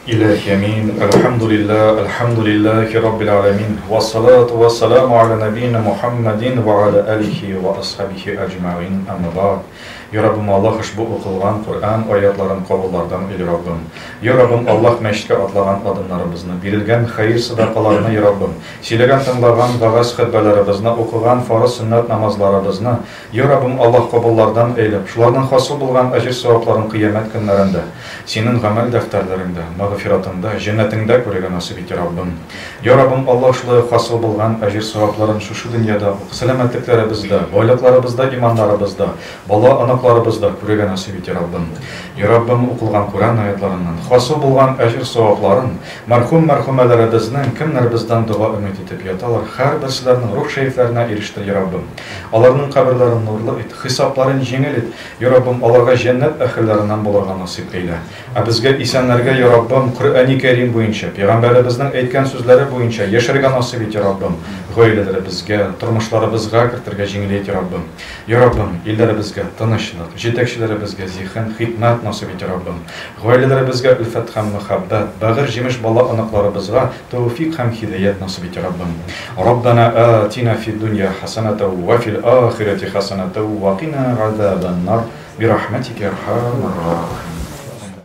Илаһи амин. Әлхәмдүлилләһ, әлхәмдүлилләһи раббил аламин. Вассалату вассаламу аля набийна Мухаммадин ва аля алихи ва асхабихи аҗмәгыйн. Әмма бәгъд. Я Раббым Аллаһ, ошбу укылган Коръән аятларын кабуллардан ил, Раббым. Я Раббым Аллаһ, мәчеткә атлаган адымнарыбызны, бирелгән хәер-садакаларны, я Раббым, сөйләгән-тыңлаган вәгазь-хөтбәләребезне, укыган фарыз-сөннәт намазларыбызны, Я Раббым Аллаһ, кабуллардан әйләп, шуларның хасил булган әҗер-савапларын кыямәт көннәрендә Синең гамәл дәфтәрләреңдә, мәгъфиратыңда, җәннәтеңдә күрергә насыйп ит, я Раббым. Я Раббым Аллаһ, шулай ук хасил булган әҗер-савапларын шушы дөньяда ук, сәламәтлекләребездә, байлыкларыбызда, иманнарыбызда, бала-оныкларыбызда күрергә насыйп ит, я Раббым. Я Раббым, укылган Коръән аятларыннан хасил булган әҗер-савапларын мәрхүм-мәрхүмәләребезнең, кемнәр бездән дога өмет итеп яталар, һәрберселәренең рух шәрифләренә ирештер, я Раббым. Аларның каберләрен нурлы ит, хисапларын җиңел ит, я Раббым, аларга җәннәт әһелләреннән булырга насыйп әйлә. Ә безгә, исәннәргә, я Раббым, Коръәни Кәрим буенча, пәйгамбәребезнең әйткән сүзләре буенча яшәргә насыйп ит, я Раббым, гаиләләребезгә, тормышларыбызга кертергә җиңеләйт, я Раббым. Я Раббым, илләребезгә тынычлык, җитәкчеләребезгә зиһен, хикмәт насыйп ит, я Раббым. Гаиләләребезгә өлфәт һәм мәхәббәт, бәгырь җимеш бала-оныкларыбызга тәүфик һәм һидаять насыйп ит, я Раббым. Раббана атина фид дунья хасанатау ва фил ахирати хасанатау ва кина газабан нар бирахматика я архамар рахимин.